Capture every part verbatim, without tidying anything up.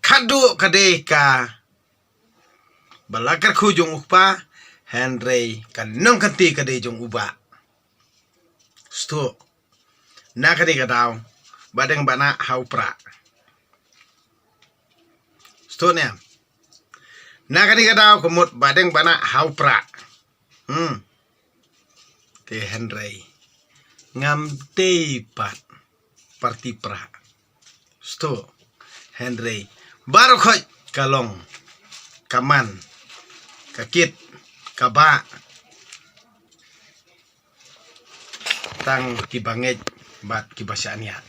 khadduh ka dei ka ba la kyrkhu jong u kpa, hynrei ka nongkynti ka dei jong u bah. Sdang. Na kane ka daw, ba deng ba nah ha u prah. Sdang ne. Na kane ka daw ka mut ba deng ba nah ha u prah. Hmm. Te hynrei ngam dei pat parti prah. Sdang. Hynrei baroh khoit ka long, ka man, ka kit, ka bah. Tang kiba ngeit bad kiba shaniah.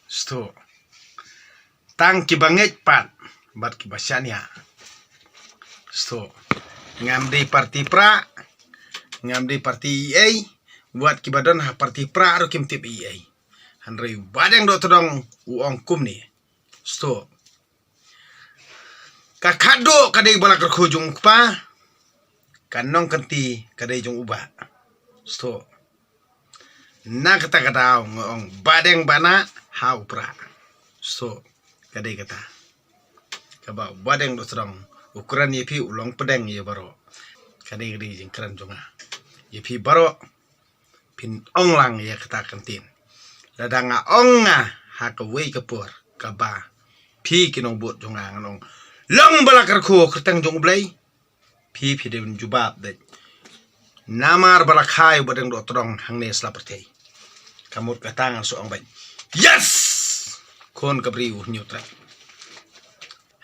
Sdang. Tang kiba ngeit pat bad kiba shaniah. Sdang. Ngam dei parti prah, ngam dei parti ei ei, wat kiba don ha parti prah ruh kim tip ei ei. Hynrei ba deng doh tdong u ong kumne. Sdang. Ka khadduh ka dei ba la kyrkhu jong u kpa, ka nongkynti ka dei jong u bah. Sdang. Na kata ka daw nga ong ba deng ba nah ha u prah. Sdang. Ka dei kata. Kaba ba deng doh tdong u kren ïa phi u long pdeng ïa baroh. Ka dei ka dei jingkren jong nga ïa phi baroh. Phin ong lang ïa kata ka ktien. Lada nga ong nga ha kawei ka por kaba phi ki nongbud jong nga ngan ong long ba la kyrkhu kyrteng jong U Blei. Phi phi dei ban jubab dei. Namar ba la kha ïa u ba deng doh tdong hangne sla pyrthei. Ka mut kata ngan sa ong beit. Yes! Khun ka briew Hynñiewtrep.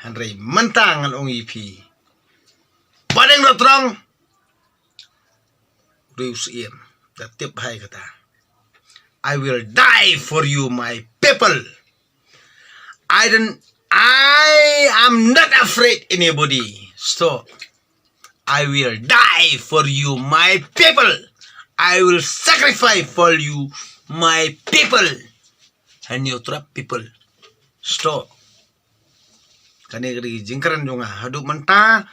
Hynrei mynta ngan ong ïa phi. Ba deng doh tdong. Riewsiem. Da tip hai kata. I will die for you, my people. I don't, I am not afraid anybody. So, I will die for you, my people. I will sacrifice for you, my people. Hynñiewtrep people. So, kane ka dei ka jingkren jong nga haduh mynta,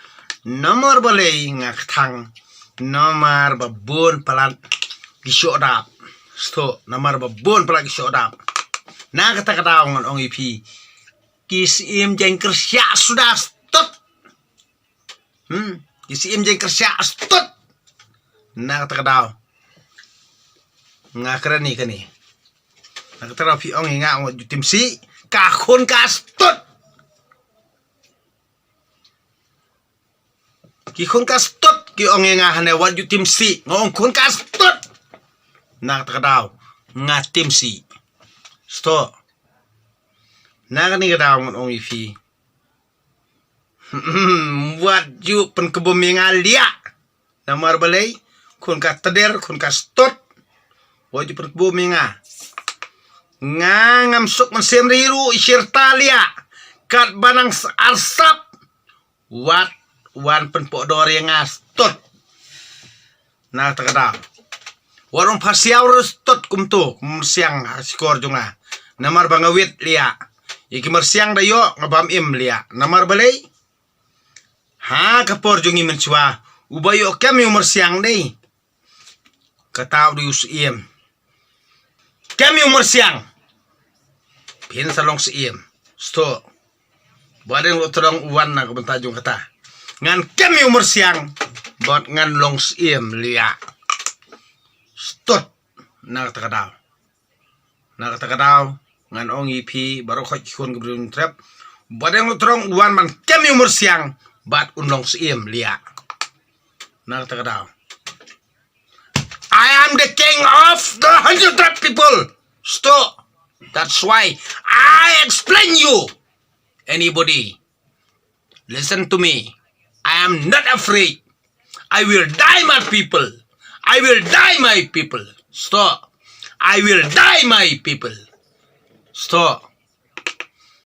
namar balei nga kthang, namar ba bun palat ki shoh dap. Sdang, namar ba bun palat ki shoh dap. Na kata ka daw ngan ong ïa phi. Ki siem jeng kyrsiah suda stud. Hmm, ki siem jeng kyrsiah stud. Na kata ka daw. Nga kren ïa kane. Na kata ka daw phi ong ïa nga wat ju tim sih. Ka khun ka stud. Ki khun ka stud ki ong ïa nga hangne wat ju tim sih. Nga ong khun ka stud. Na kata ka daw. Nga tim sih. Sdang. Na kane ka daw ngan ong ïa phi. Wat ju pynkbum ïa nga liah. Namar balei, khun ka tder, khun ka stud. Wat ju pynkbum ïa nga. Nga ngam suk mynsiem ri ruh i shirta liah. Katba nang arsap. Wat wan pynpohdor ïa nga stud. Na kata ka daw. Wat ong pha siaw ruh stud kumto, kum myrsiang ha shkor jong nga. Namar ba nga wit liah. Ïa ki myrsiang da ïoh nga bam im liah. Namar balei? Ha ka por jong ngi mynshuwa. Uba ïoh kem ïa u myrsiang dei. Kata u dei u siem. Kem ïa u myrsiang. Phin sa long siem. Sdang. Ba deng doh tdong u wan na ka bynta jong kata. Ngan kem ïa u myrsiang. Bad ngan long siem liah. Stud. Na kata ka daw. Na kata ka daw. Ngan ong ïa phi baroh khoit ki khun ka briew Hynñiewtrep. Ba deng doh tdong u wan ban kem ïa u myrsiang. Bad un long siem liah. Na kata ka daw. I am the king of the Hynñiewtrep people. Sdang. That's why I explain you. Anybody, listen to me. I am not afraid. I will die, my people. I will die, my people. Sdang. I will die, my people. Sdang.